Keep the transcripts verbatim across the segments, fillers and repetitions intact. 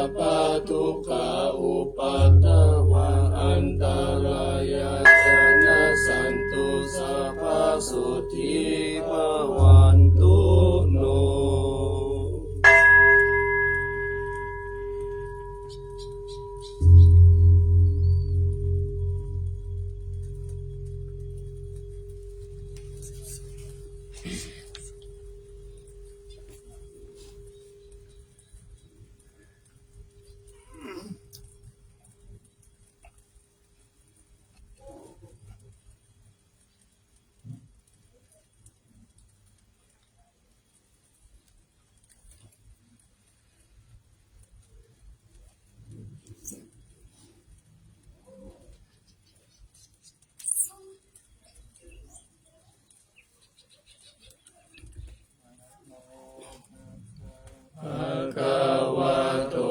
sabbadukkha upaddava antarāyā ca nassantu sabbasotthī bhavantu no. Bhagavato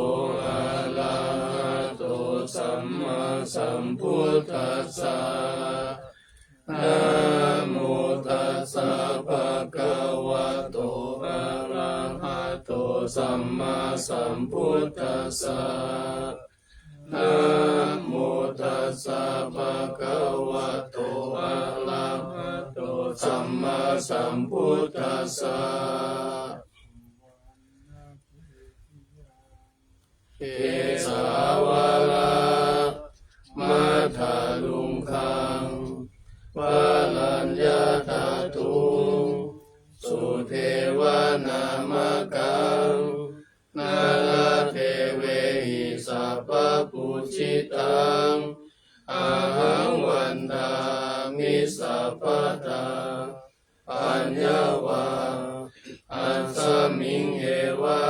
arahato sammāsambuddhassa. Namo tassa bhagavato arahato sammāsambuddhassa. Namo tassa bhagavato arahato sammāsambuddhassa. Kesavādamaddaluṅgaṃ varaññatatuṃ sudevanamakaṃ nāḷadevehi sabbapūjitaṃ ahaṃ vandāmi sabbadā. Paññāva asmiṃ eva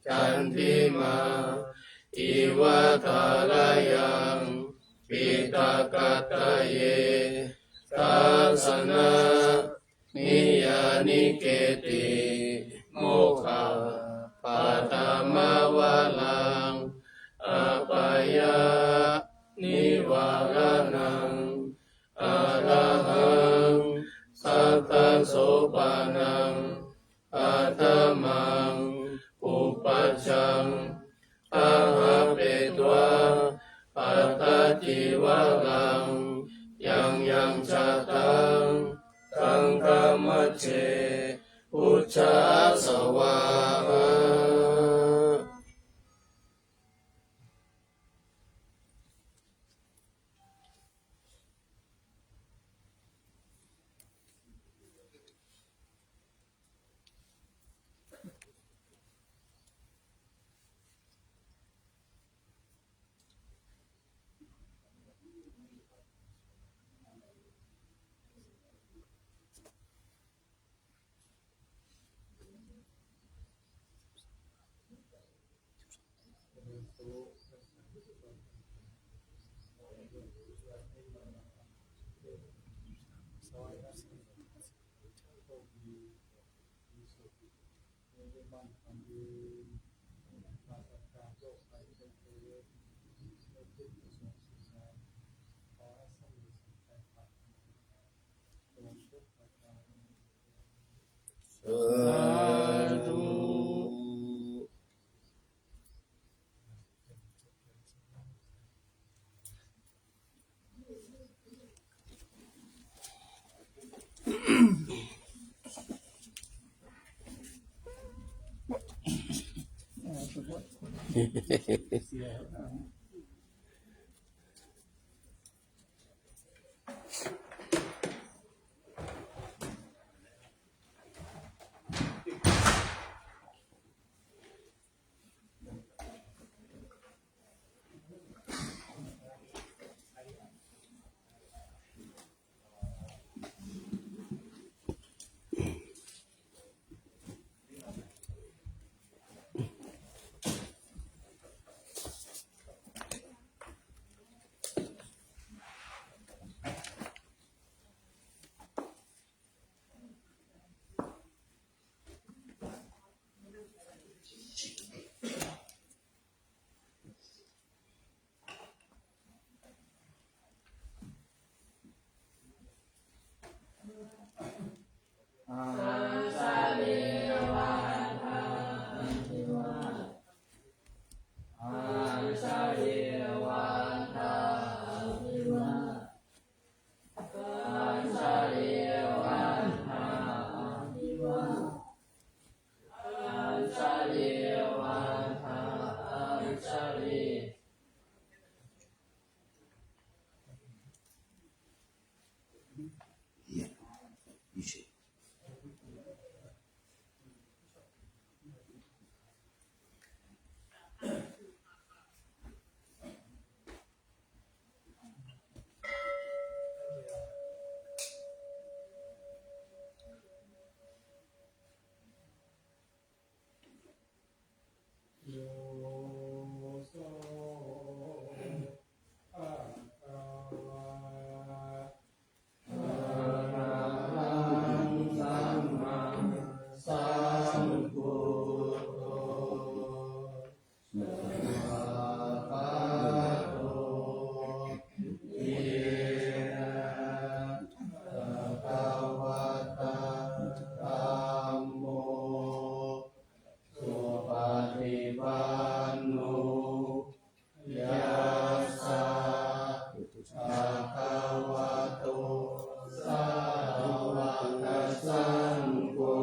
candimā iva thārayaṃ piṭakattaye dassanāni keci mokkhapatham varaṃ appayanivāraṇaṃ arahaṃ satasopanaṃ paṭhamaṃ pupajjaṃ bhāvetvā pattacīvaraṃ yaṃ yaṃ jātaṃ saṅghamajjhe pūjā svāhā. Sādhu. gacchāmi. Iya, isi. Yo so bhagavā arahaṃ sammāsambuddho, svākkhāto yena bhagavatā dhammo, supaṭipanno yassa bhagavato sāvakasaṅgho,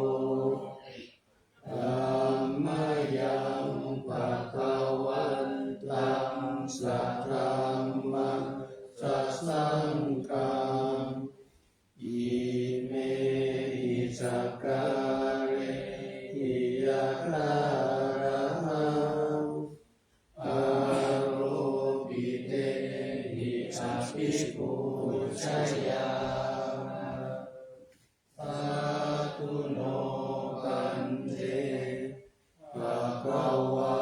tammayaṃ bhagavantaṃ sadhammaṃ sasaṅghaṃ, imehi sakkārehi yathārahaṃ āropitehi abhipūjayāma. Sādhu no bhante bhagavā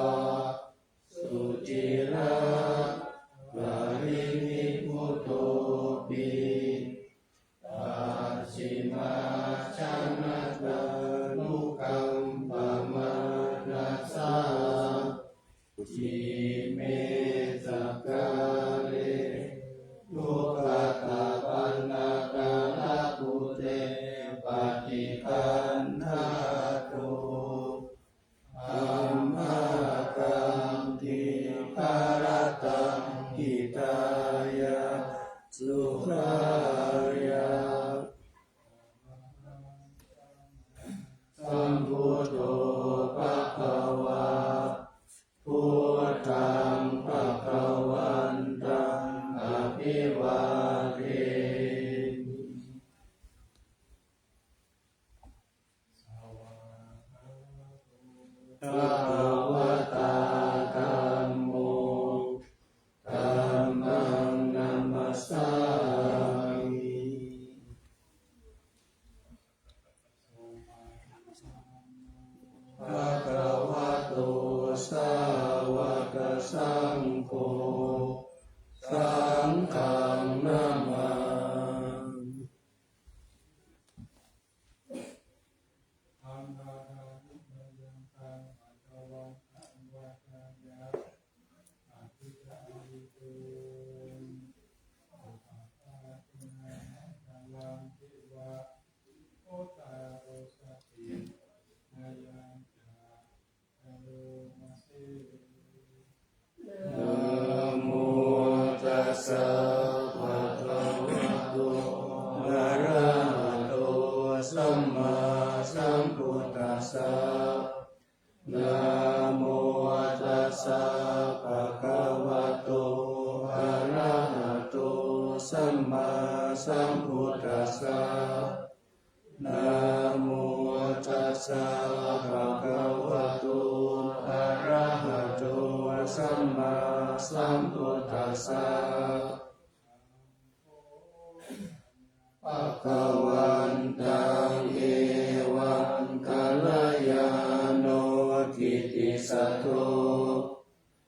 suciraparinibbutopi, pacchimājanatānukampamānasā, ime sakkāre duggatapaṇṇākārabhūte paṭiggaṇhātu, amhākaṃ dīgharattaṃ hitāya sukhāya. Sambuddho bhagavā, buddhaṃ bhagavantaṃ abhivādemi. Bhagavatā dhammo, dhammaṃ namassāmi. Bhagavato sāvakasaṅgho, saṅghaṃ namāmi. Namo tassa bhagavato arahato sammāsambuddhassa. Namo tassa bhagavato arahato sammāsambuddhassa. Namo tassa bhagavato arahato sammāsambuddhassa. Bhagavantaṃ evaṃ kalyāṇo kittisaddo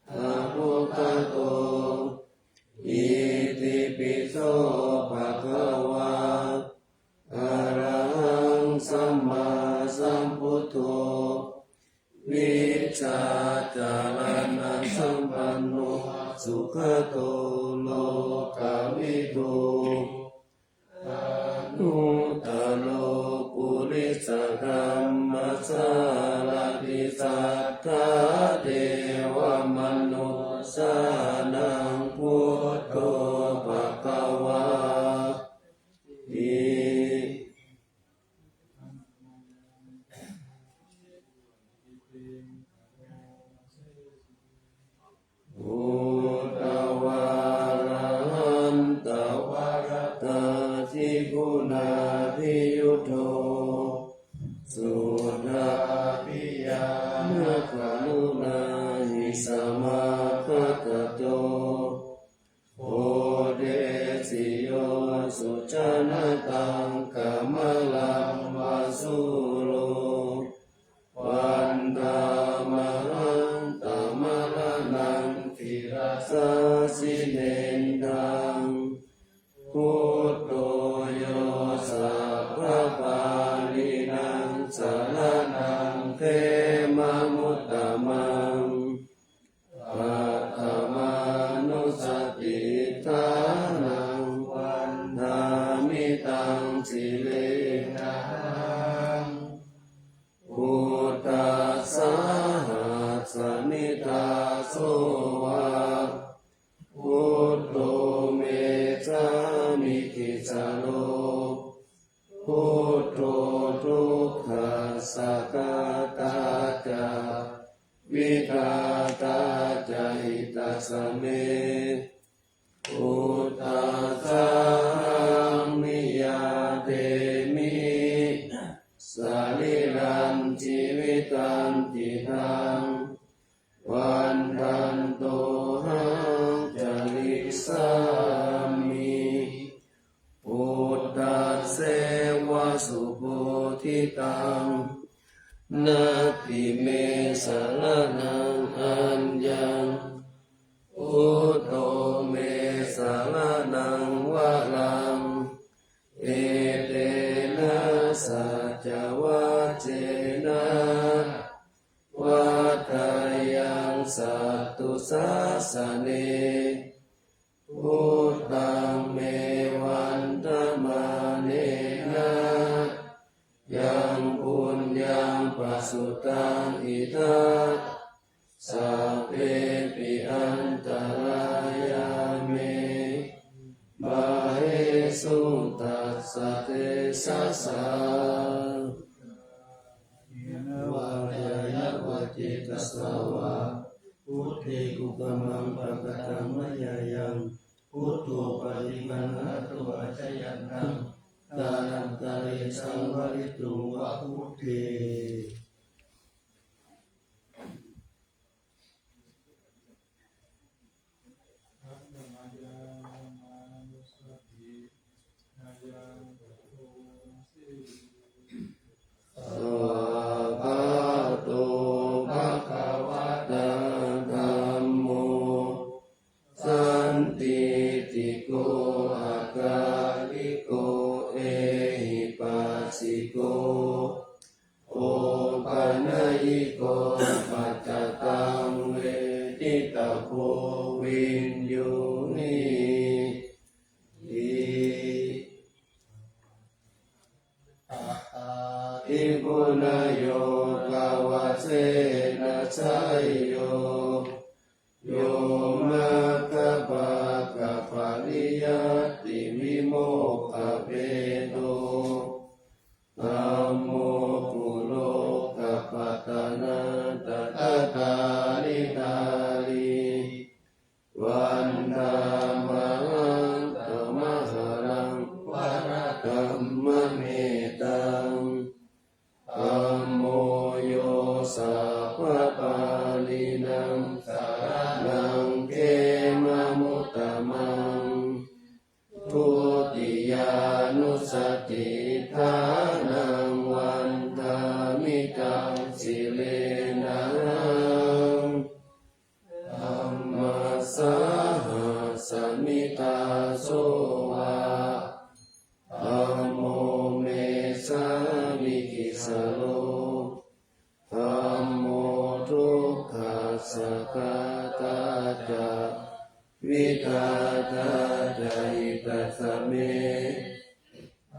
abbhuggato, itipi so bhagavā arahaṃ sammāsambuddho, vijjācaraṇasampanno sugato lokavidū, anuttaro purisadammasārathi satthā devamanussānaṃ buddho bhagavāti. Uddhavārahantavaratādiguṇābhiyutto, suddhābhiñāṇakaruṇāhi samāgatatto, bodhesi yo sujanataṃ kamalaṃva sūro, vandāmahaṃtamaraṇaṃ sirasā jinendaṃ. Buddho yo sabbapāṇīnaṃ saraṇaṃ khemamuttamaṃ, paṭhamānussatiṭṭhānaṃ vandāmi taṃ sirenahaṃ. Buddhassāhasmi dāso va, buddho me sāmikissaro, buddho dukkhassa ghātā ca, vidhātā ca hitassa me. Buddhassāhaṃ niyyādemi sarīrañjīvitañcidaṃ, vandantohaṃ carissāmi buddhasseva subodhitaṃ. Natthi me saraṇaṃ aññaṃ, buddho me saraṇaṃ varaṃ, etena saccavajjena vaḍḍheyyaṃ satthu sāsane. Buddhaṃ me vandamānena yaṃ puññaṃ pasutaṃ idha, sabbepi antarāyā me māhesuṃ tassa tejasā. Kāyena vācāya va cetasā vā, buddhe kukammaṃ pakataṃ mayā yaṃ, buddho paṭiggaṇhatu accayantaṃ, kālantare saṃvarituṃ va buddhe. Svākkhāto bhagavatā dhammo, sandiṭṭhiko akāliko ehipassiko, opanayiko paccattaṃ veditabbo viññūhīti. Atthādiguṇayogavasena seyyo, yo maggapākapariyattivimokkhabhedo, dhammo kulokapatanā tadadhāridhārī, vandāmahaṃ tamaharaṃ paranametaṃ. Dhammo yo sabbapāṇīnaṃ saraṇaṃ khemamuttamaṃ, dutiyānussatiṭṭhānaṃ vandāmi taṃ sirenahaṃ. Dhammassāhasmi dāso va, dhammo me sāmikissaro, dhammo dukkhassa ghātā ca, vidhātā ca hitassa me.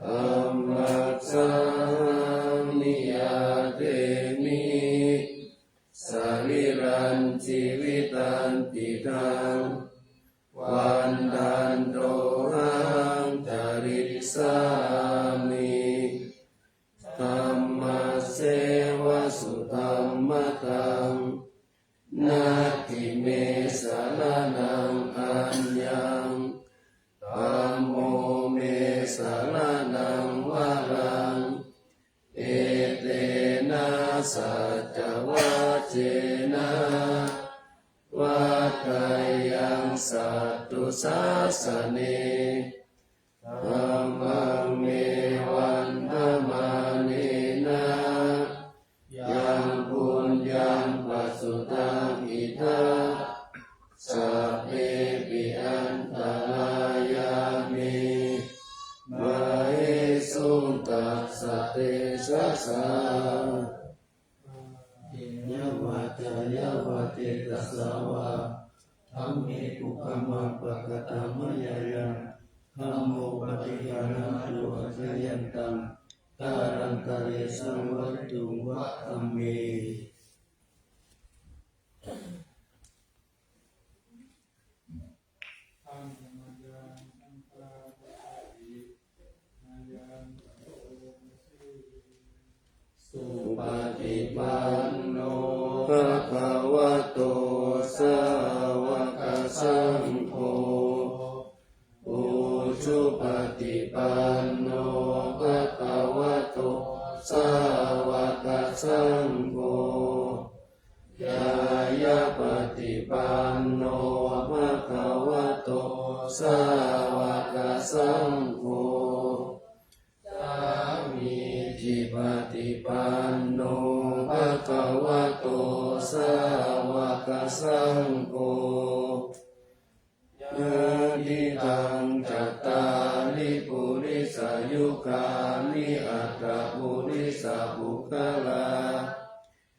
Dhammassāhaṃ niyyādemi sarīrañjīvitañcidaṃ, vandantohaṃ carissāmi dhammasseva sudhammataṃ. Natthi me saraṇaṃ Kataṃ satthu sāsane, dhammaṃ me vandamānena, yaṃ puññaṃ pasutaṃ idha, sabbepi antarāyā me, māhesuṃ tassa tejasā. Kāyena vācāya va cetasā vā, dhamme kukammaṃ pakataṃ mayā yaṃ, dhammo paṭiggaṇhatu accayantaṃ, kālantare saṃvarituṃ va dhamme. Supaṭipanno bhagavato sāvakasaṅgho, ujupaṭipanno bhagavato sāvakasaṅgho, ñāyapaṭipanno bhagavato sāvakasaṅgho, sāmīcipaṭipanno bhagavato sāvakasaṅgho, yadidaṃ cattāri purisayugāni aṭṭha purisapuggalā,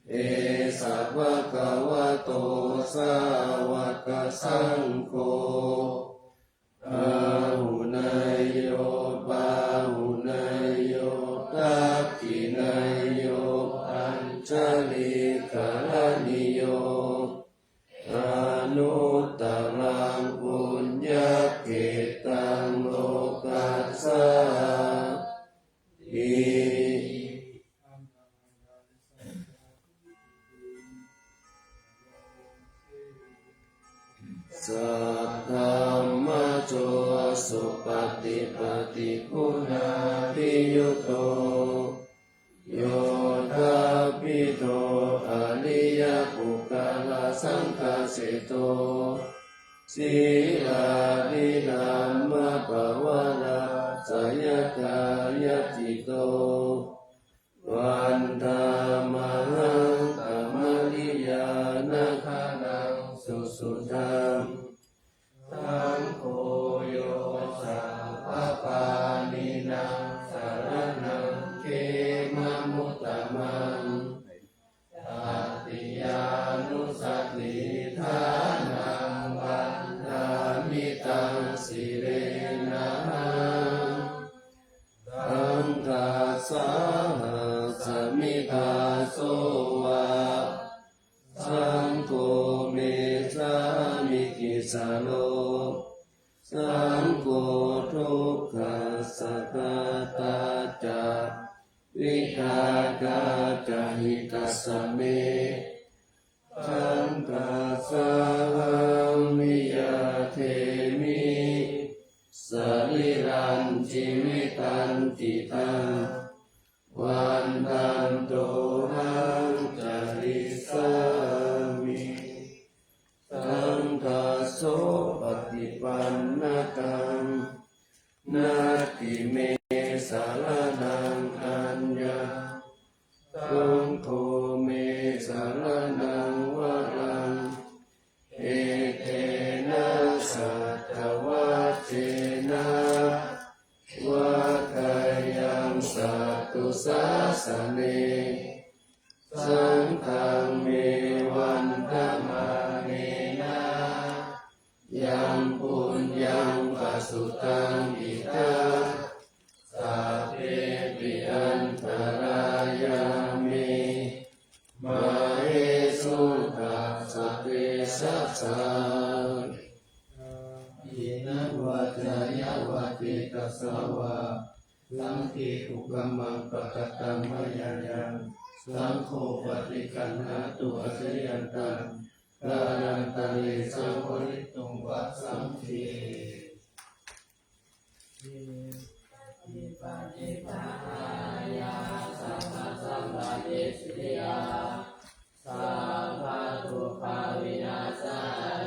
esa bhagavato sāvakasaṅgho, āhuneyyo pāhuneyyo dakkhiṇeyyo añjalikaraṇīyo, anuttaraṃ puññakkhettaṃ lokassāti. Saddhammajo supaṭipattiguṇābhiyutto, yoṭṭhabbidho ariyapuggalasaṅghaseṭṭho, sīlādidhammapavarāsayakāyacitto, vandāmahaṃ tamariyāna gaṇaṃ susuddhaṃ. Saṅgho yo sabbapāṇīnaṃ saraṇaṃ khemamuttamaṃ, tatiyānussatiṭṭhānaṃ vandāmi taṃ sirenahaṃ. Saṅghassāhasmi dāso va, saṅgho me sāmikissaro, saṅgho dukkhassa ghātā ca, vidhātā ca hitassa me. Saṅghassāhaṃ niyyādemi, sarīrañjīvitañcidaṃ, vandantohaṃ carissāmi. Saṅghassopaṭipannataṃ, natthi me saraṇaṃ aññaṃ, saṅgho me saraṇaṃ varaṃ, etena saccavajjena, vaḍḍheyyaṃ satthu sāsane. Saṅghaṃ me vandamānena, yaṃ puññaṃ pasutaṃ idha, sabbepi antarāyā me, māhesuṃ tassa tejasā. Kāyena vācāya va cetasā vā, saṅghe kukammaṃ pakataṃ mayā yaṃ, saṅgho paṭiggaṇhatu accayantaṃ, kālantare saṃvarituṃ va saṅghe. Sabbadukkhavināsāya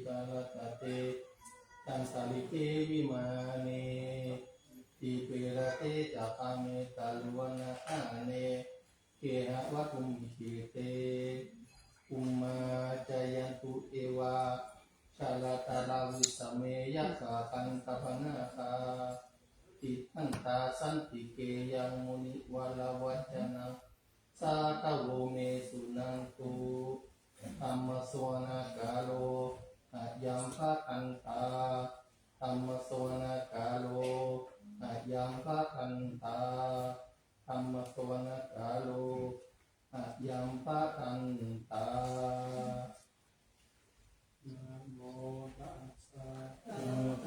Jalagate cantalikkhe vimāne, dīpe raṭṭhe ca gāme taruvanagahane gehavatthumhi khette, bhummā cāyantu devā jalathalavisame yakkhagandhabbanāgā, tiṭṭhantā santike yaṃ munivaravacanaṃ sādhavo me suṇantu. Dhammassavanakālo ayambhadantā. Dhammassavanakālo ayambhadantā. Dhammassavanakālo ayambhadantā. Namo tassa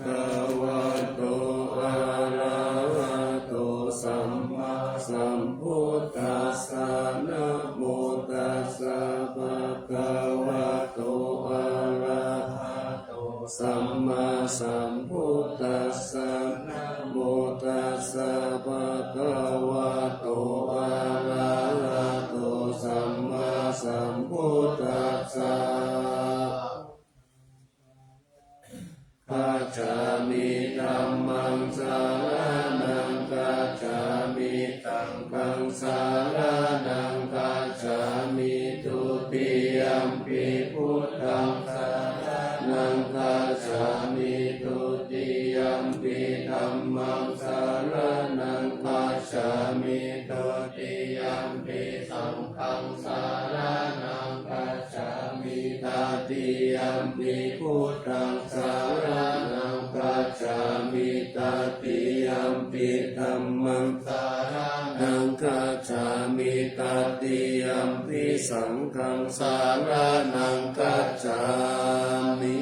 bhagavato arahato sammāsambuddhassa. Namo tassa bhagavato arahato sammāsambuddhassa. Namo tassa bhagavato arahato sammāsambuddhassa. Gacchāmi. Dhammaṃ saraṇaṃ gacchāmi. Saṅghaṃ saraṇaṃ gacchāmi. Dutiyampi buddhaṃ saraṇaṃ gacchāmi. Dutiyampi dhammaṃ saraṇaṃ gacchāmi. Dutiyampi saṅghaṃ saraṇaṃ gacchāmi. Tatiyampi buddhaṃ saraṇaṃ gacchāmi. Tatiyampi dhammaṃ saraṇaṃ gacchāmi. Tatiyampi saṅghaṃ saraṇaṃ gacchāmi.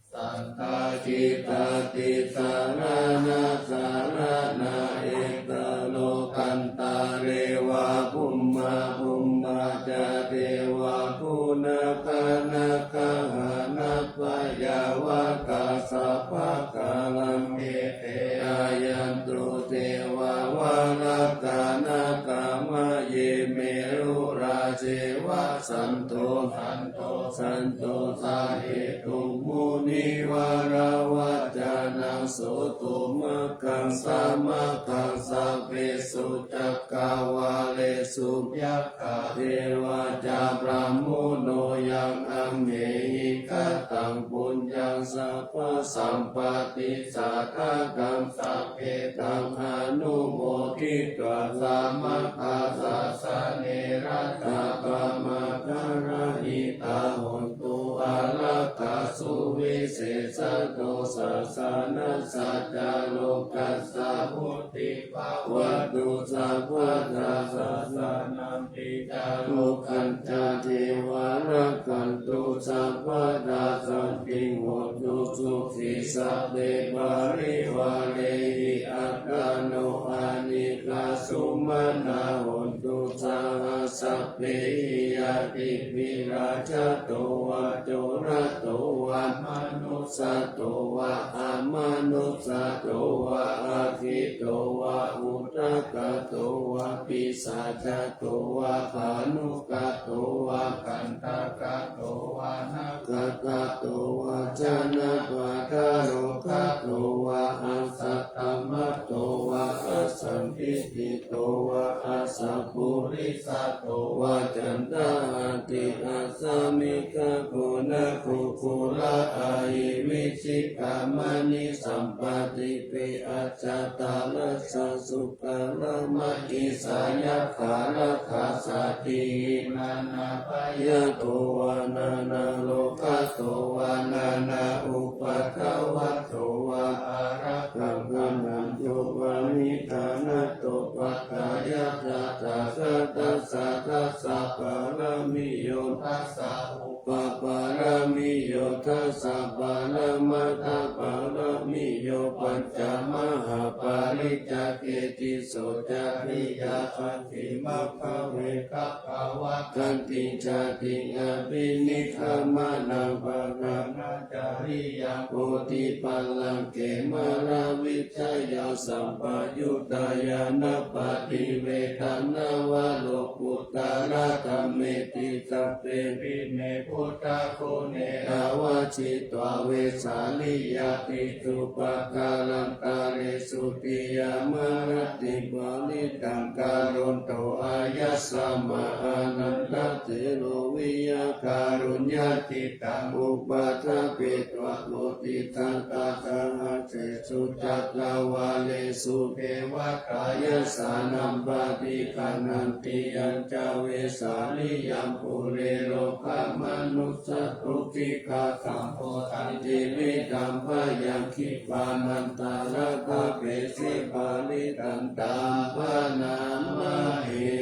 Sattakittā tisaraṇā saraṇā, eka lokantare va bhummā, bhummā ca devā bhuṇā, gaṇā gahaṇā byāvakā, sabbakālaṃ ete āyantu devā, valakā nāgā maye, merurājeva santo, santo, santo, sahetuṃ munivaravacanaṃ, sutvā maggaṃ sāvakaṃ, sabbesu cakkavāḷesu, yakkhā devā ca brahmuno, yaṃ amhehi kataṃ puññaṃ, sabbasampattisiddhiyakaṃ, sabbe taṃ anumoditvā, samaggāsasane ratā, pamādarahitā hontu, ārākkhā suvisesato, sāsanassa ca lokassa vuḍḍhī bhavatu sabbadā. Sāsanampi ca lokañca devā rakkhantu sabbadā, santiṃ hontu sukhī sabbe parivārehi, attāno anīghā sumanā hontu, saha sabbehi ñātibhi. Rājato vā corato vā manussato vā amanussato vā, aggito vā udakato vā pisācato vā khāṇukato vā kaṇṭakato vā nakkhattato vā janapadarogato vā asaddhammato vā asandiṭṭhito vā asappurisato vā caṇḍahatthi-assa-miga-goṇa-kukkura-ahi-vicchika-maṇi-sampati-pe-ajjattaraccha-sūkara-mahīsā yakkhā-rakkhasādīhi nānābhayato vā nānārogato vā nānāupaddavato vā ārakkhaṃ gaṇhantu pariṇāmato. Paṭṭhāya tathāgatassa dasa pāramiyo dasa upapāramiyo dasa paramatthapāramiyo yo pañca mahāpariccāge tisso cariyā ādi maggavegappavattanti jātiṃ abhinikkhamanaṃ paṭhañca cariyaṃ bodhipallaṅke māravijayaṃ sampayuttā ñāṇappaṭivedhaṃ nava lokuttaradhammeti sabbepime buddhaguṇe āvajjitvā vesāliyā tīsu pākārantaresu tiyāmarattiṃ parittaṃ karonto āyasmā ānandatthero viya kāruññacittaṃ upaṭṭhapetvā koṭisatasahassesu cakkavāḷesu devatā yassāṇaṃ paṭiggaṇhanti yañca vesāliyaṃ pure rogāmanussadubbhikkhasambhūtaṃ tividhaṃ bhayaṃ khippānantarāgapesaṃ parittaṃ taṃ bhaṇāma he.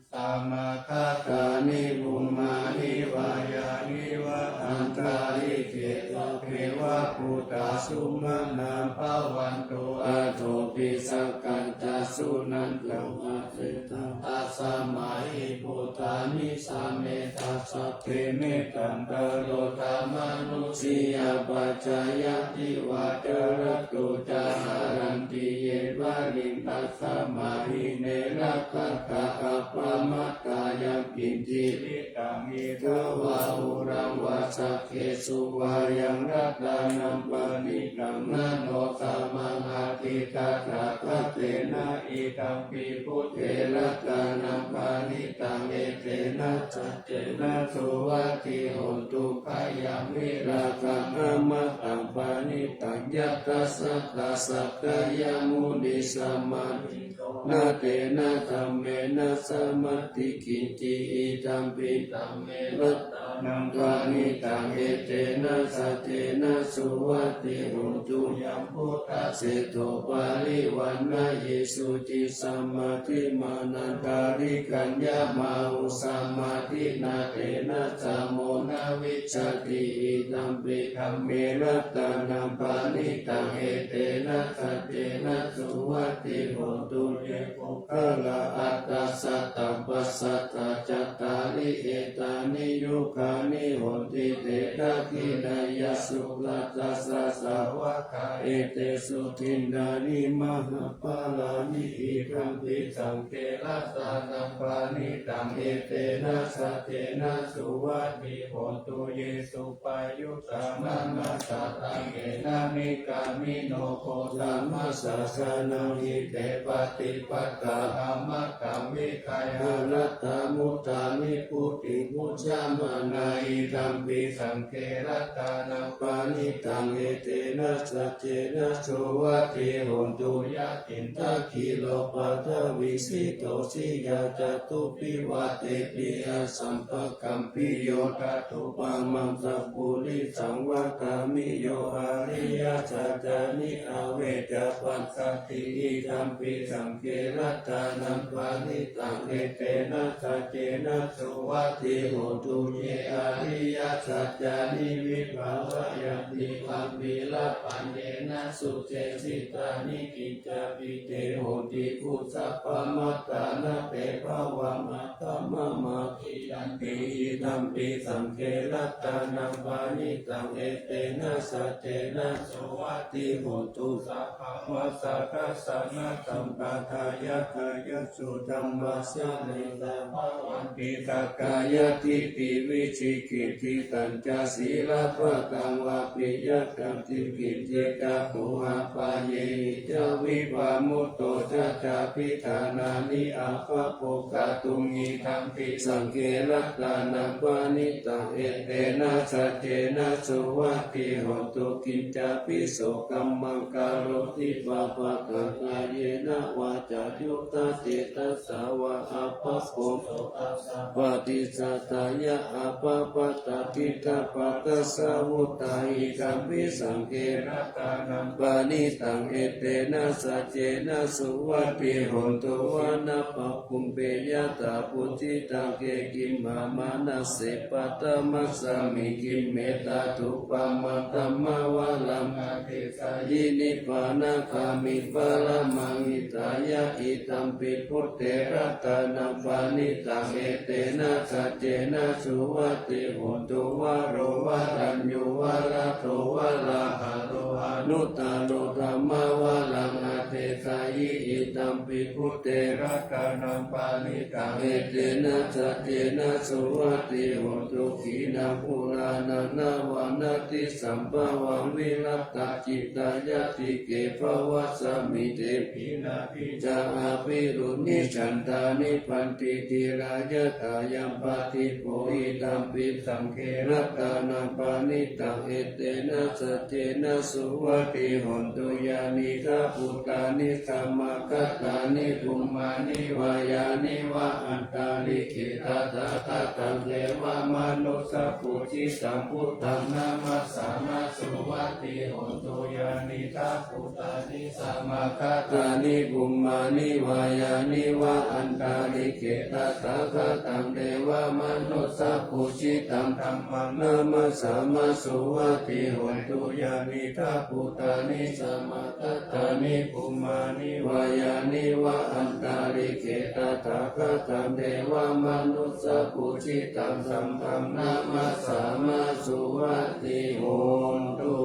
Samāgatāni bhummāni vā yāni va antalikkhe sabbeva bhūtā sumanā bhavantu athopi sakkacca suṇantu bhāsitaṃ. Tasmā hi bhūtā nisāmetha sabbe mettaṃ karotha mānusiyā pajāya divā ca ratto ca haranti ye baliṃ. Tasmā hi ne rakkhatha appamattā yaṅkiñci vittaṃ idha vā huraṃ vā saggesu vā yaṃ ratanaṃ paṇītaṃ na no samaṃ atthi tathāgatena idampi buddhe ratanaṃ paṇītaṃ etena saccena suvatthi hotu. Khayaṃ virāgaṃ amataṃ paṇītaṃ yadajjhagā sakyamunī samāhito na tena dhammena samatthi kiñci idampi dhamme ratanaṃ paṇītaṃ etena saccena suvatthi hotu. Yambuddhaseṭṭho parivaṇṇayī suciṃ samādhimānantarikaññamāhu samādhinā tena samo na vijjati idampi dhamme ratanaṃ paṇītaṃ etena saccena suvatthi hotu. Ye puggalā aṭṭha sataṃ pasatthā cattāri etāni yugāni honti te dakkhiṇeyyā sugatassa sāvakā etesu dinnāni mahapphalāni idampi saṅghe ratanaṃ paṇītaṃ etena saccena suvatthi hotu. Ye suppayuttā manasā daḷhena nikkāmino gotamasāsanamhi te pattipattā amataṃ vigayha laddhā mudhā nibbutiṃ bhuñjamānā idampi saṅghe ratanaṃ paṇītaṃ etena saccena suvatthi hotu. Yathindakhīlo paṭhaviṃ sito siyā catubbhi vātebhi asampakampiyo tathūpamaṃ sappurisaṃ vadāmi yo ariyasaccāni avecca passati idampi saṅghe ratanaṃ paṇītaṃ etena saccena suvatthi hotu. Ye ariyasaccāni vibhāvayanti gambhīrapaññena sudesitāni kiñcāpi te honti bhusappamattā na te bhavamātamamakhiyanti idampi saṅghe ratanaṃ paṇītaṃ etena saccena suvatthi hotu. Sabbamatthakkhaṇa sampadāya tayassu dhammassa nesa bhavanti sakkāyadiṭṭhi vicikicchitañca sīlabbataṃ vāpi yaṃ kiñci cakkhuṃ appayihi ca vippamuttā ca cābhiṭhānāni appabhokkhatuṃ idampi saṅghe ratanaṃ paṇītaṃ etena saccena suvatthi hotu. Kiñcāpi so kammaṃ karoti pāpakaṃ kāyena vācāyuda cetasā vā appabhojitā paṭicchadāya appamattā diṭṭhapadassa vuttā idampi saṅghe ratanaṃ paṇītaṃ etena saccena suvatthi hotu. Vanappagumbe yathā phussitagge gimhā manase paṭhamasmiṃ khīṇe tathūpamaṃ dhammavaraṃ adesayi nibbānagāmiṃ paramaṃ hitāya. Idampi buddhe ratanaṃ paṇītaṃ etena saccena suvatthi hotu. Varo varaññū varado varāharo anuttaro dhammavaraṃ adesayi. Idampi buddhe ratanaṃ paṇītaṃ etena saccena suvatthi hotu. Khīṇaṃ purāṇaṃ navaṃ natthi sambhavaṃ virattacittāyatike bhavasmiṃ te khīṇabījā avirūḷhichandā nibbanti dhīrā yathāyampadīpo. Idampi saṅghe ratanaṃ paṇītaṃ etena saccena suvatthi hotu. Yānīdha bhūtāni samāgatāni bhummāni vā yāni va antalikkhe tathāgataṃ devamanussapūjitaṃ buddhaṃ namassāma suvatthi hotu. Yānīdha bhūtāni samāgatāni bhummāni vā yāni va antalikkhe tathāgataṃ devamanussapūjitaṃ dhammaṃ namassāma suvatthi hotu. Yānīdha bhūtāni samāgatāni bhummāni vā yāni va antalikkhe tathāgataṃ devamanussapūjitaṃ saṅghaṃ namassāma suvatthi hotu.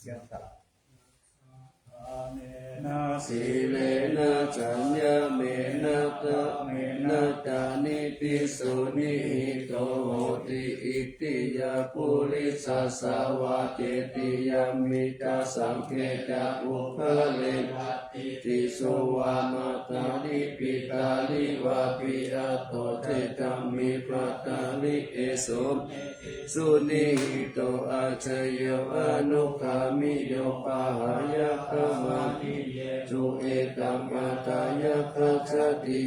Yattha dānena sīlena saññamena damena chaṇi pi suṇihito hoti. Iti yā purisassa vā cetiyaṃ mittasaṅghe ca puggaleva tiṭṭhiso vā matali pitali vā piyato cetaṃ me bhaddali eso suṇihito āceyyo anugāmiyo pahāya kamaniyesu etaṃ atthāya gacchanti.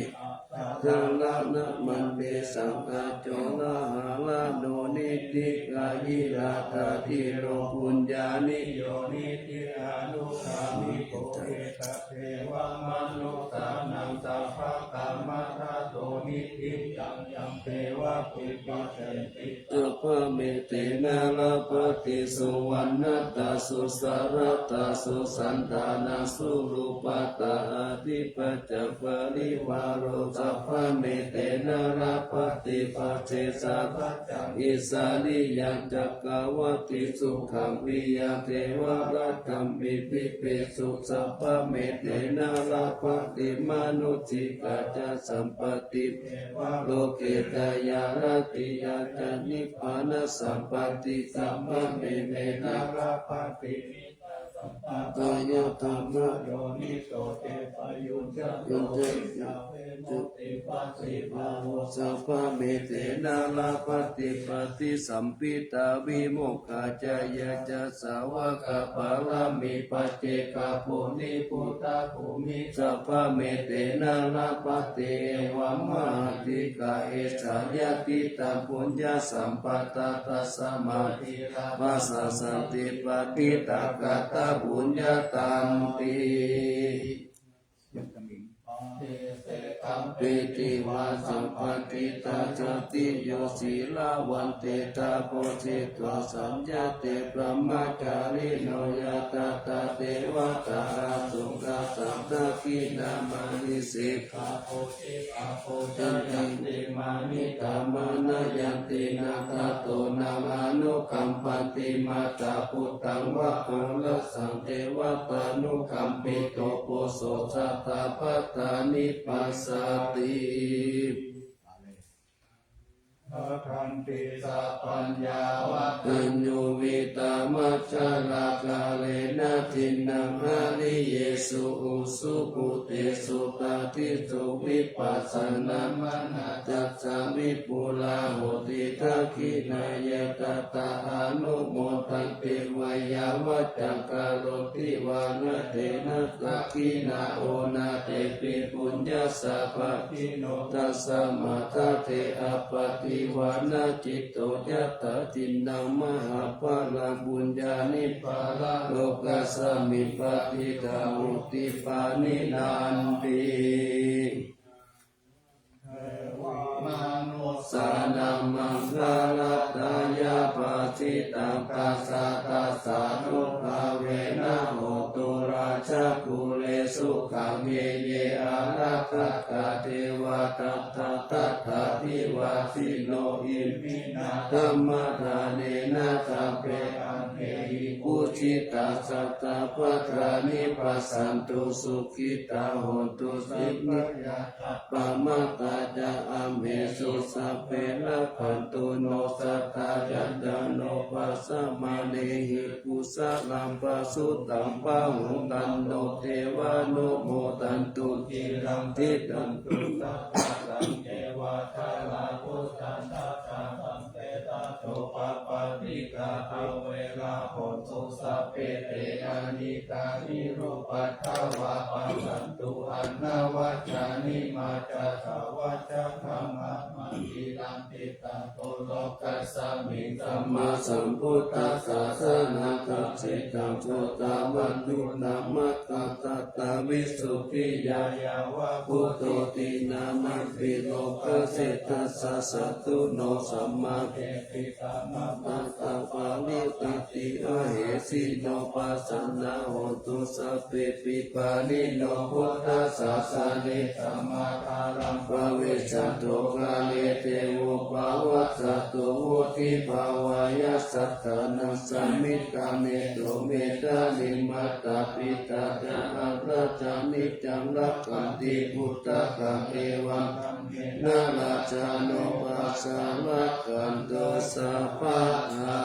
Athāraṇamante saṃ acoraharano niddhi gayirātha dhīro bhuññāni yo niddhi anugāmiko etaṃ devamanussānaṃ sabbakammadato niddhi yaṃ yaṃ deva vipaccenti sabbametena labhati suvaṇṇatā susaratā susantānā surūpatā ādhipajjaparivāro sabbametena labhati pasesārajaṃ isariyaṃ cakkavatī sukhaṃ piyaṃ devarattampi vipesu sabbametena labhati manussikā ca sampatti devaloke ca yaṃ ratiyā ca nibbānasampatti sabbametena labhati mittasampatā yathāma yoniso ce payuñjanto viññāvemo tipassī pāvo sabbametena labhati paṭisambhidāvimokkhaṃ ca yañca sāvakapāramī paccekapuribhūtabhūmi sabbametena labhati evammahatthikā esā yadidaṃ puññasampadā tasmā dhīrā pasassanti pattidha katapuññatanti. Pīti vā sampattitā jātiyo sīlavante tapo jitvā saññate brahmacārino yathā tā devatā āsuṃ. Tattha dakkhiṇā mānī sikkhāpo ca yanti mānī dhamānayanti na tato naṃ anukampati mātā puttaṃ vā aurasaṃ devatānukampito poso satthā pattāni passati. Khanti sapaññā vā taññu vītamajjhārā kālena dinnaṃ ariyesu ujubhūtesu pādithu vipassanā manā tassa vipulā hoti dakkhiṇā. Yadi tattha anumodanti veyyāvaccaṃ karoti vā na tena dakkhiṇā onā tepi puññassa bhāgino. Tasmā dade appaṭivānacitto yattha dinnaṃ mahapphalaṃ puññāni paralokasmiṃ patiṭṭhā hoti pāṇinanti. manussānaṃ maṅgalatthāya bhāsitaṃ. Dasadassānubhāvena hotu rājjagulesu gāme. Ye ārakkhatā devā tatra tatrābhivāsino, iminā dhammadānena sabbe aṅgehi pūjitā, sattāpparaṃ passantu sukhitā hontu. Sabbaññatā pamātā ca amhesu sabbe rakkhantu no sadā. Yaṃ yaṃ nopasamaṃ nehi kusalaṃ pasuṃ taṃ pahutaṃ no devānumodantu. Ciraṃ tiṭṭhantu sabbadāni devā kālabūtāni tathāgatagāthā. Sabbapāṇikakhāverā hontu sabbe te anekā nirupaddavā. Passantu anavajjāni majjhattavā cāhaṃ. Amativiṃ tiṭṭhantu lokasmiṃ sammāsambuddhassa sāsanaṃ. Dakkhiṇaṃ gotamantu nāma kaṃ visuddhiyā yāva buddho tiṇṇannampi lokase. Tassa satthuno samādevitā nāmattā paṇidhāti mahesino. Pasannā hontu sabbepi pāṇino buddhasāsane. Sammā dhāraṃ pavecchanto kāle devo pavassatu vuḍḍhibhāvāya sattānaṃ samiddhaṃ netu medaniṃ. Mātā pitā ca atrajaṃ niccaṃ rakkhanti puttakaṃ evaṃ dhammena rājāno pajā rakkhantu sabbadā.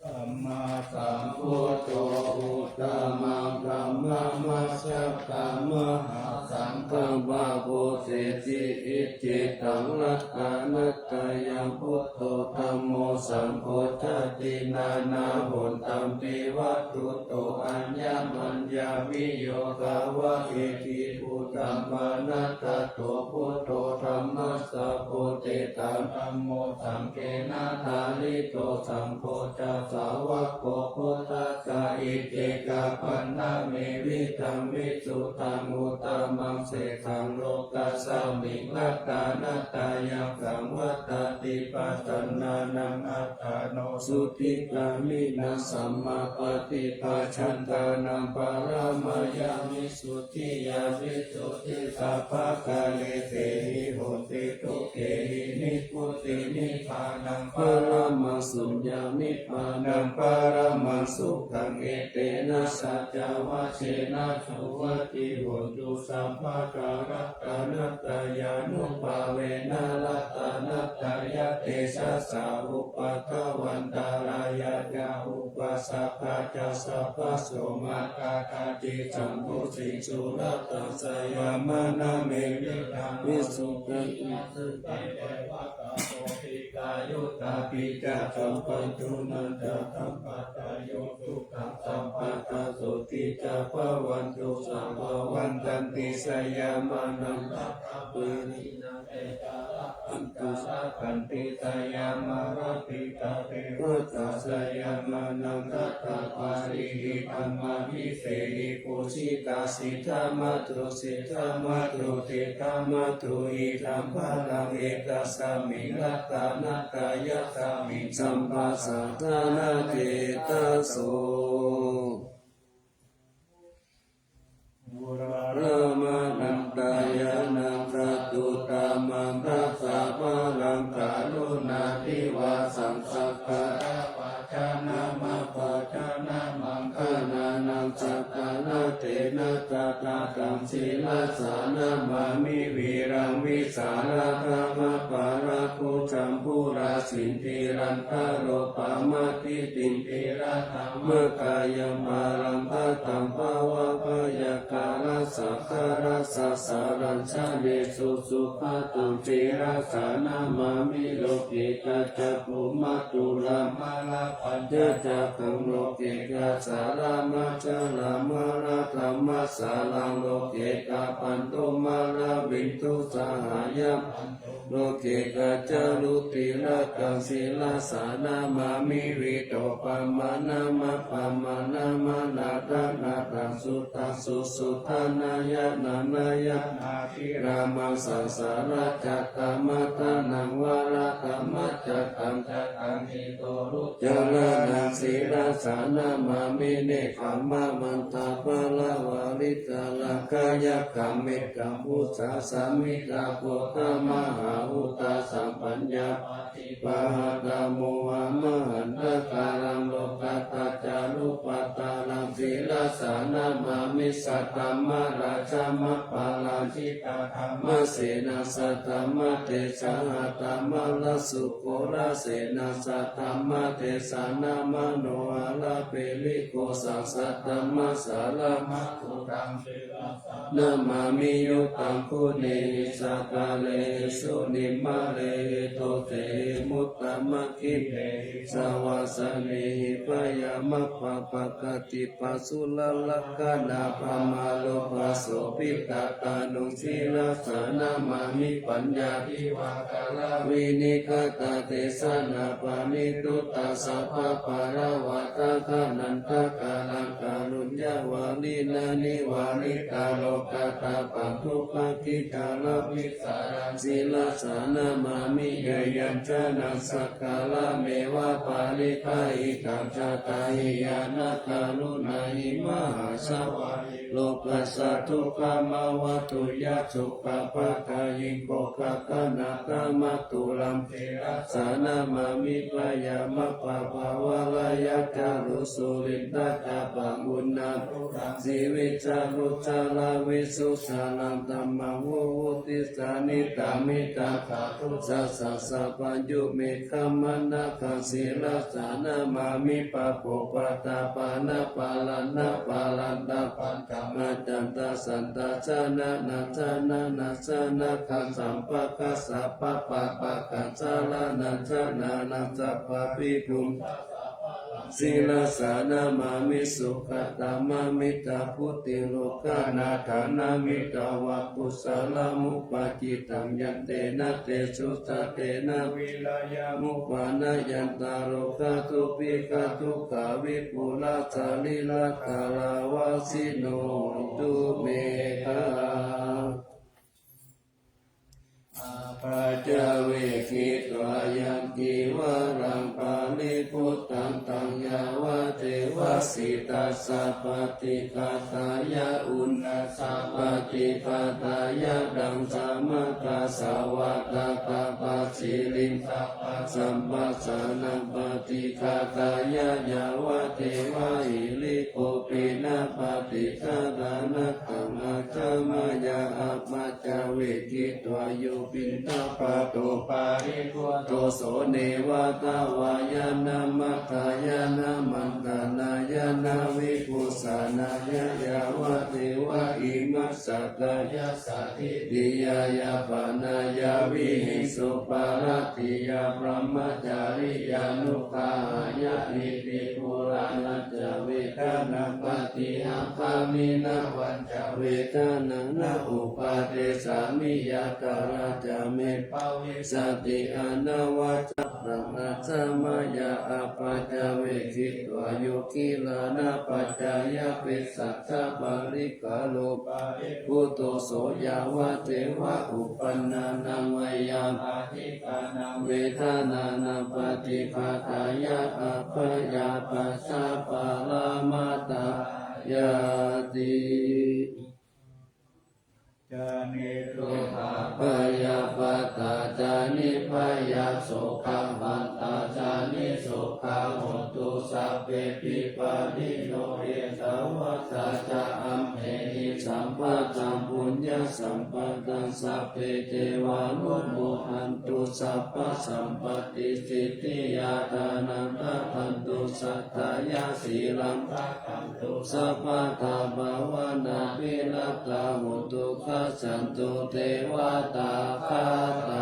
Sammāsambuddho uttamo dhammam majjhattā mahāsaṅgho pāpūjeti icchitaṃ ratanattayaṃ. Buddho dhammo saṅgho jati nānābhontampi vatthuto aññamaññaviyogā va iti buddhaṃ panādato buddho dhammassa bodhisattā dhammo saṅghena dhārito saṅgho ca sāvako buddhassa iccekaphaṇṇamevidaṃ visuddhaṃ uttamaṃ seshaṃ lokasmiṃ ratanattayaṃ saṃvattati. Pasannānaṃ attāno sutikāmino sammāpaṭipajjantānaṃ paramāya visuddhiyā visuddhi sabbakāyesehi honti dukkhāhi nibbutiṃ nibbānaṃ paramaṃ suññaṃ nibbānaṃ paramaṃ sukhaṃ. Etena saccavajjena suvatthi hontu sabbadā. Ratanattayānubhāvena ratanattayatejasā upaddavaṃ antarāyā ca upaddavā ca sabbaso mārā kāci saṅkuddhi. Suratthaṃ jayamānā mevitthaṃ visuddhijutimiddhibakābhidhānaṃ bodhiyā yuttānābhipūjitaṃ ca sabbadhammānukampanaṃ ca sabbadhammānukampānaṃ ca sabbadā sotthī ca bhavantu sabbadā. Bhavantanti jayamānā rattabālī nāme ca rakkhantu rakkhanti jayamānā pitā devatā. Jayamānā rattabālī idhamāvi sehi pūjitā siddhamātru siddhamātru siddhamātru idambaraṃ. Etasmiṃ ratanattayasmiṃ sabbasā dānaṃ cetaso uddamanattayānaṃ. Dātuttamaṃ dasabalaṃ karuṇābhivāsaṃ sabbaṭṭhānaṃ sataṇhānaṃ sattanatthena sattadhammānaṃ sirasā namāmi vīraṃ vīsālaṃ dhammappālakuṃ jambūraṃ jindhiraṃ taropamāditvā dhīradhammākāyaṃ balaṃ khattaṃ bhavābhayangkārasaṅhārasāsanaṃ janesu sugatāṃ sirasā namāmi. Loke ca cakkhumatā rūpā maṇi maṇiṃ maṇiṃ loke ca jalathalaṃ jalathalaṃ dhammasāraṃ loke ca bandhumatthaviduṃ sahayaṃ bandhuṃ loke ca rūpārakkhākaṃ sirasā namāmi. Vītarūpamanāpamānamānā dānādhaṃ suddhaṃ susuddhaṃ nāya nānāya nābhirāmaṃ saṃsāracchakamaṭṭhānaṃ varadhammacakkaṃ jaraṇaṃ sirasā namāmi. Nekkhammamantapaḷavāritarakkhāya khemiyambuthasāmidha ghoramahābhūtasamphaññā pahātamohamahaṇḍakāraṃ lokadhātā ca rūpaṭṭhānaṃ sirasā namāmi. Saddhammarājamappaṇṇāni dhammasenā saddhammatesaha dhammarājaghorasenā saddhammatejamanoharāpivikkhosaṃ saddhammasāraṃ buddhaṃ namāmi. Yuttaṃ guṇehi sāgare sunimmālehi dosehi muttamaṃ khidehi savāsehi bhayamappaṭipassūra lakkhaṇā brahmalokasomāpatti tanuṃ sirasā namāmi. Paññā divā kālā vineghaṇḍadesanā paṇītā sabbapaṇāvarattā ānandakāraṃ kāruññavaṇṇinaṃ nivāritālokatabbaṃ duggāhadiṭṭhānavissaraṃ sirasā namāmi. Yaṃ yaṃ jānaṃ sakkarameva paṭiggaheyyuṃ jātaveda karuṇā hi mahāsabhā lokassa dukkhamāvattu yaṃ dukkhappattā hi kho gaganatamattulaṃ sirasā namāmi. Bhayamappappavarayakkharusurindadabbaṃ uṇṇānuraṅ sivijjāluccharavīsusalāmaṃ dhammaṃ vivuttisa niṭṭhāmi tathāgatassa sabbaññumekkhamānakaṃ sirasā namāmi. Pāpūpaṭṭhapāṇābharaṇābharattā pañcamattantasaṅghassaṇāgaṃ saraṇaṃ saraṇaṃ saṅghaṃ sabbapaṭihaṅkhamatthapaṭibhuñjasabbapaṅgā sirasā namāmi. Sukhātamāmiddhabhūtilokanāthanamiddhāvakusalamuppakittaṃ yantena te sucatena vīriyamuppanāyantarogā dubbighā dukkhā vipulā sārīrikā rogā vino dummehā apaccavekkhitvā yaṃ cīvaraṃ paribhuttaṃ taṃ yāvadeva sītassa paṭighātāya uṇhassa paṭighātāya taṃ samatthasāvakātapassiriṃ sabbasamphassānaṃ paṭighātāya yāvadeva hirikopinapaṭighātānaṃ taṃ ācameyya apaccavekkhitvā yo piṇḍapāto paribhutto so neva davāya na madāya na maṇḍanāya na vibhūsanāya yāvadeva imassa kāyassa ṭhitiyā yāpanāya vihiṃsuparatiyā brahmacariyānuggahāya iti purāṇañca vedanaṃ paṭihaṅkhāmi navañca vedanaṃ na uppādessāmi yātrā ca me bhavissati anavajjānaṃ ācameyya apaccavekkhitvā yo gilānapaccayabhesajjaparikkhāro paribhutto so yāvadeva uppannānaṃ veyyābādhikānaṃ vedanānaṃ paṭighātāya abyāpajjhaparamatāyāti. Ca niddukkhā bhayappattā ca nibbhayā sokavantā ca nissokā hontu sabbepi pāṇino. Ettāvatā ca amhehi sambhataṃ puññasampadaṃ sabbe devānumodantu sabbasampattisiddhiyā. Dānaṃ dadantu saddhāya sīlaṃ rakkhantu sabbadā bhāvanābhiratā hontu gacchantu devatāgatā.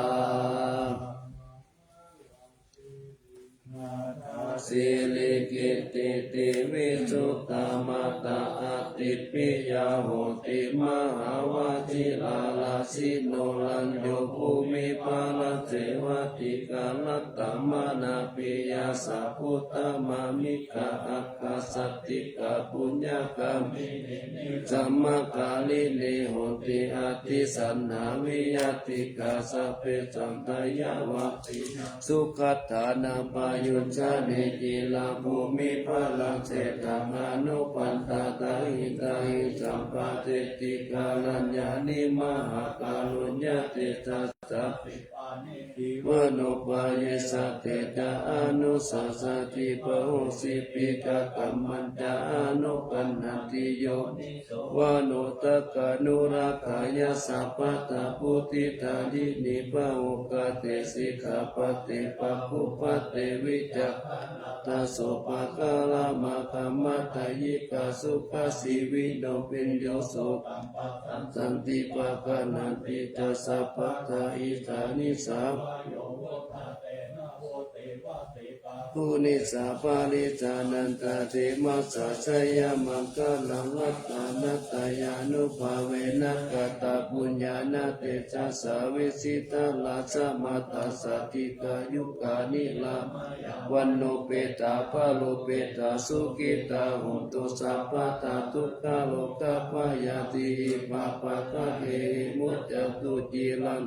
Sīrikittīti visuddhā mātā ādippiyā hoti mahāvajirā rājā sino rañño bhūmiparajjeva dīgharattamanā piyā sabbuttamāmikā akāsaṭṭhikā puññagāminī neyyamakalinī honti addisannā viyaṭṭhikā sabbesaṃ dayyavatthinaṃ sugatānaṃ payujjhane. Khīlaṃ bhūmipharaṃ kshetraṃ anupaṇḍatāhi tahiṃ sampāyeti kāraṇāni mahākāruññatejasā. Pippāni cīvanupāyesā te ca anusāsati pahosipi ca kammañca anukañhati yoni so manossakanurakkhāya sabbattha vuṭṭhidāyini pahukkhate sikkhāpade pāpūpade vicchikacchāna dāsopākāramakammantayikā sukhajīvino viññū sukaṃ passaṃ santi paggaṇhanti ca sabbattha. Isā nisā vāyo vuṭṭhāte navoti vasitābhū nisā pariccannatā demassa jayamaṅgalaṃ. Ratanattayānubhāvena katapuññāna tejasā vijitā rājamātā sādhikā yugāni rāmāya vaṇṇupetā pālupetā sukhitā hontu sabbadā. Dukkharogabhayā dīghipāpaggahehi muccantu ciraṃ.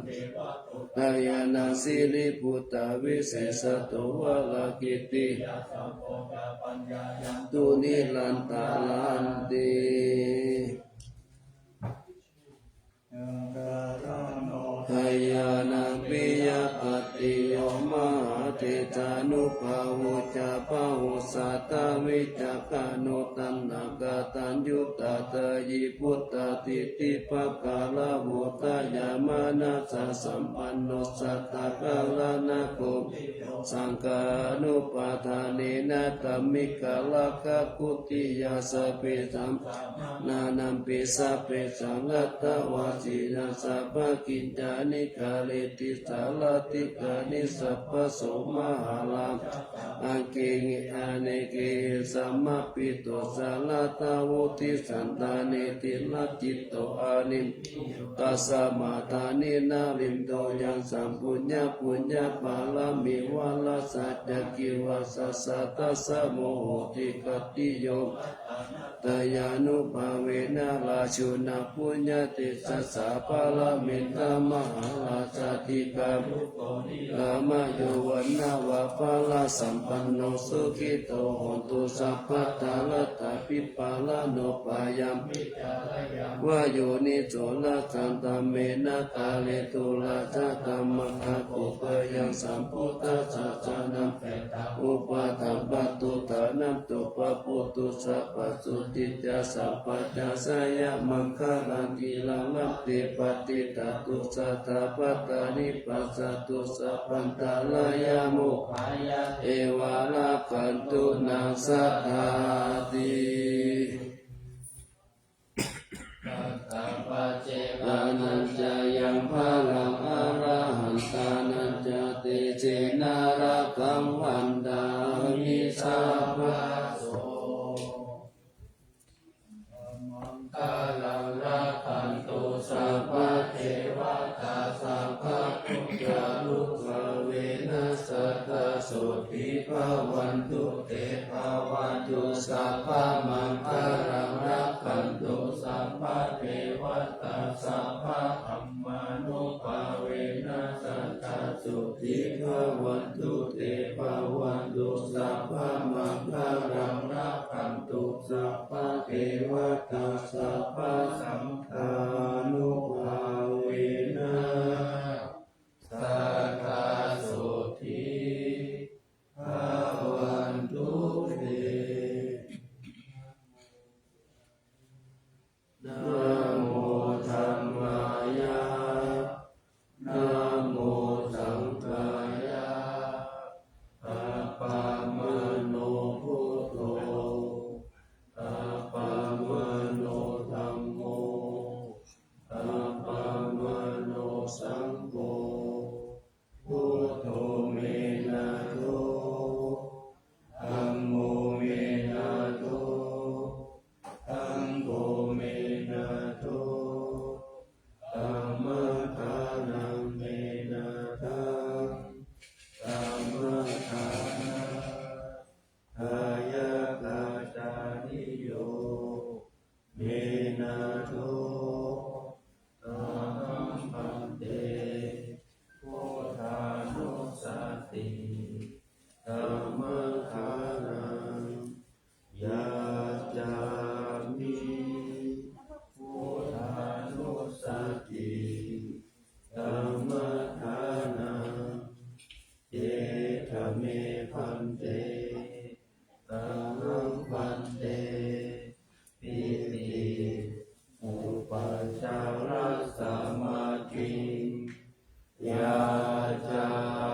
Dayānaṃ siribhūtavisesato varakītiyā saṅgho ca paññāya yantu nirantaranti. Dayānaṃ piyapātiyo mahātejānubhāvo ca bahusatthā vicakkhaṇo taṇhāgatāyuttā dayī puttadīti paggalavo dayāmanassasampanno sattā karaṇakovido saṅghānupādānena tammikarakkhakuṭiyā sabbesaṃ samaṇānampi sabbesaṃ atthavassīnaṃ sabbakiñcāni kareti sārathikāni sabbaso mahārājā aṅgīhi anekehi samāpito sārathāvuthi santane ṭhitacitto anindiyū tasmā dāni narindo yaṃ samphuññapuññapāramī varasaccakivasassā tasmo hotu khattiyo. Dayānubhāvena rājuna puññatejasā pāramita mahārājā dīghāyuko nirāmayo vaṇṇavappālasampanno sukhito hotu sabbadā. Rattābhipāṇaduṭṭhavacanaṃ vāyo nijo rājā dhammena kāretu rājā dhammaggāhokkhāyaṃ sambuddhasāsanaṃ upaṭṭhampato dānaṃ duppaṭipato sabbasotthi ca sabbā jayamaṅgalaṃ. Khīlaṃ labhe patiṭṭhātu satapadāni pacchato sabbantarāyamokkhaṃ yā devā rakkhantu nā sadā ti. Ānañca yaṃ balaṃ arahantānañca tejena rakkhaṃ bandhāmi sabbaso. Maṅgalaṃ rakkhantu sabbadevatā sabbabuddhānubhāvena sadā sotthī bhavantu te. Bhavatu sabbamaṅgalaṃ rakkhantu sabbadevatā sabbadhammānubhāvena sadā sotthī bhavantu te. Bhavatu sabbamaṅgalaṃ rakkhantu sabbadevatā sabbasaṅghānubhāvena sadā sotthī bhavantu te. Namo dhammāya, namo saṅghāya, appamāṇo buddho, appamāṇo dhammo, yācāmi.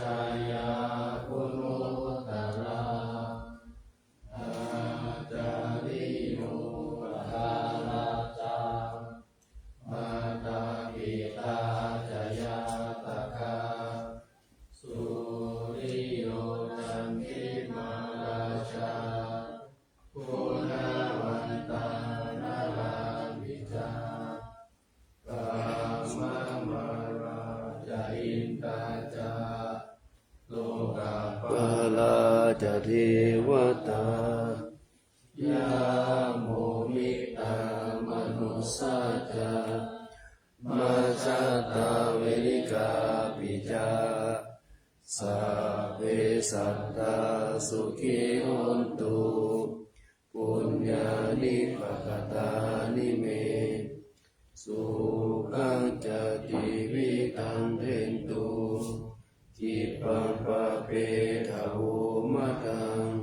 jaya guṇuttarā, ācariyūpakārā ca mātā pitā ca ñātakā, suriyo candimā rājā, guṇavantā narāpi ca, brahmamārā ca indā ca, lokapālā ca devatā, yamo mittā manussā ca, majjhattā verikāpi ca, sabbe sattā sukhī hontu, puññāni pakatāni me, sukhañca tividhaṃ dentu, khippaṃ pāpetha vomataṃ.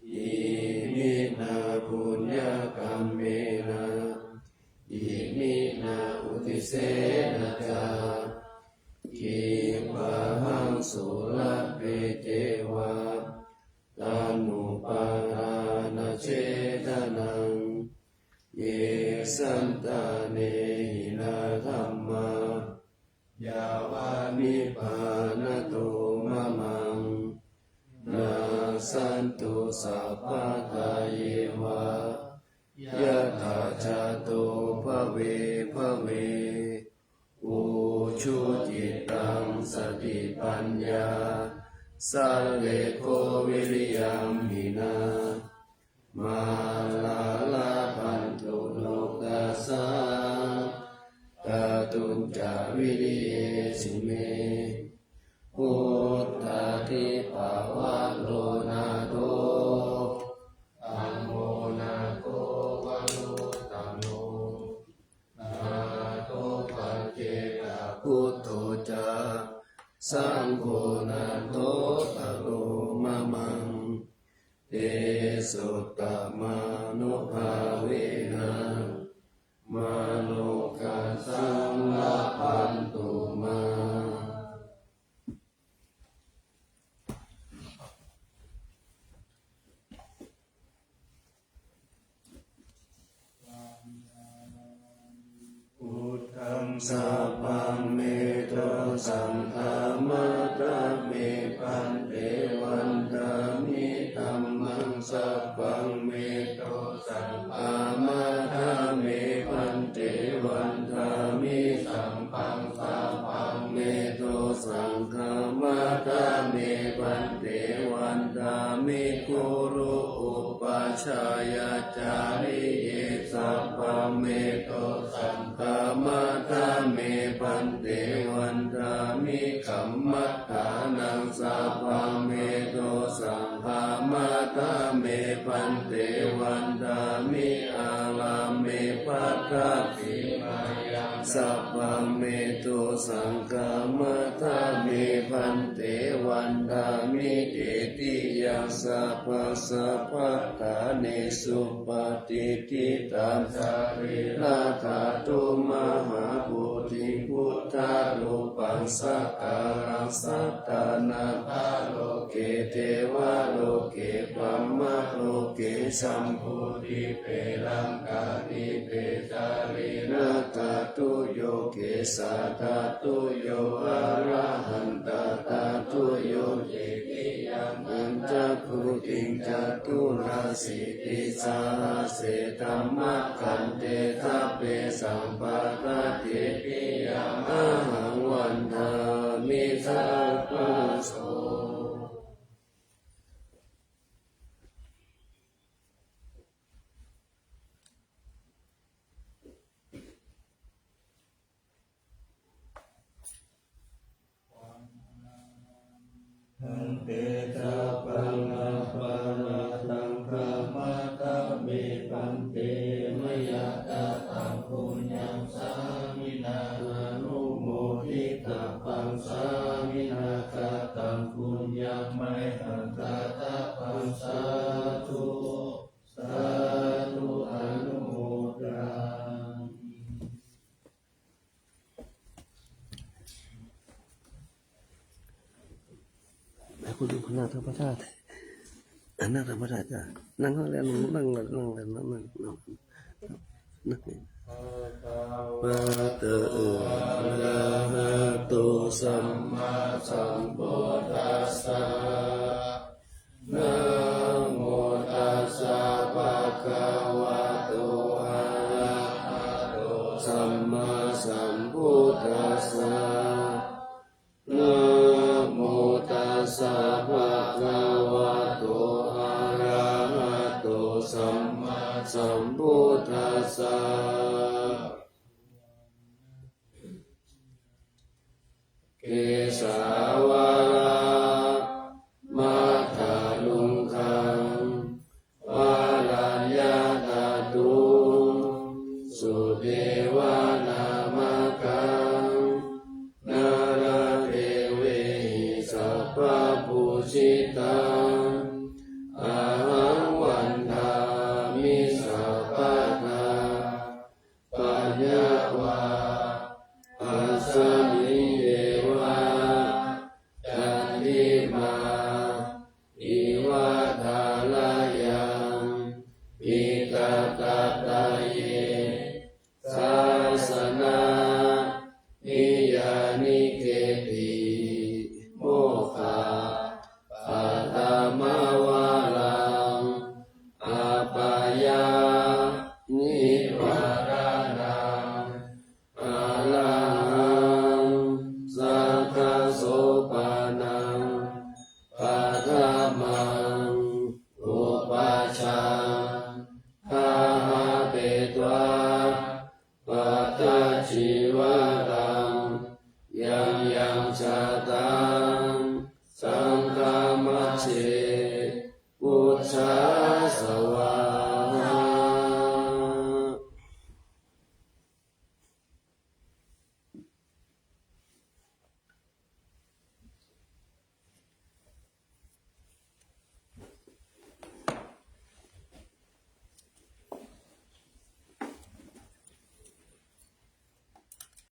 Iminā puññakammena, iminā uddisena ca, khippāhaṃ sulabhe ceva, taṇhupādānachedanaṃ. Ye santāne hinā dhammā, yāva nibbānato mamaṃ, nassantu sabbadā yeva, yattha jāto bhave bhave. Ujucittaṃ satipaññā, sallekho viriyamhinā, mārā labhantu nokāsaṃ, kātuñca viriyesu me. Vuttadipavaro nātho, dhammo nātho varuttamo, nātho paccekabuddho ca, saṅgho nāthottaro mamaṃ. Tesottamānubhāvena, mārokāsaṃ labhantu mā. Buddhaṃ sabbaṃ me dosaṃ khamatha me bhante, vandāmi dhammaṃ sabbaṃ me dosaṃ khamatha me bhante, vandāmi saṅghaṃ sabbaṃ me dosaṃ khamatha me bhante, vandāmi guru upajjhāyācariye sabbaṃ me dosaṃ khamatha me bhante, vandāmi kammaṭṭhānaṃ sabbaṃ me dosaṃ khamatha me bhante, vandāmi ārāme bhaddhasimhayaṃ sabbaṃ me dosaṃ khamatha me bhante, vandāmi cetiyaṃ sabbaṃ sabbaṭṭhānesu patiṭṭhitaṃ sārīradhātu mahābodhiṃ buddharūpaṃ sakalaṃ sadā nāgaloke devaloke brahmaloke jambudīpe laṅkādīpe sārīradhātuyo kesā dhātuyo arahantadhātuyo cetiyaṃ pañcabhūtiṃ caturāsītisahassadhammakkhandhe sabbe sampanā cetiyaṃ ahaṃ vandāmi sabbaso. Bhante, sabbaṃ aparādhaṃ khamatha me bhante, mayā kataṃ puññaṃ sāminā anumoditabbaṃ, sāminā kataṃ puññaṃ mayhaṃ dātabbaṃ, sādhu, sādhu, anumodāmi. คุณหน้าธรรมชาติ หน้าธรรมชาติจ้ะ นั่งแล้ว นั่งแล้ว นั่งแล้ว นั่งแล้ว นั่งแล้ว นั่งแล้ว นั่งแล้ว Bhagavato arahato sammāsambuddhassa. Namo tassa bhagavato arahato sammāsambuddhassa. Namo tassa bhagavato arahato sammāsambuddhassa. Kesavāna māthaluṅgaṃ varaññataduṃ sudevanāmakam nānadevehi sabbapūjitaṃ ahaṃ vandāmi sabbadā. Paññā vā asmiṃ yeva candimā iva thārayaṃ iddha tattaye sāsana niyaniketi mokkhapaddamavaraṃ apāyā nivāraṇaṃ arahaṃ saṅghasopanam paṭhamaṃ upajjhayaṃ gahapetvā pattacīvaram yaṃ yaṃ jātaṃ saṅghamajjhe pucchasavā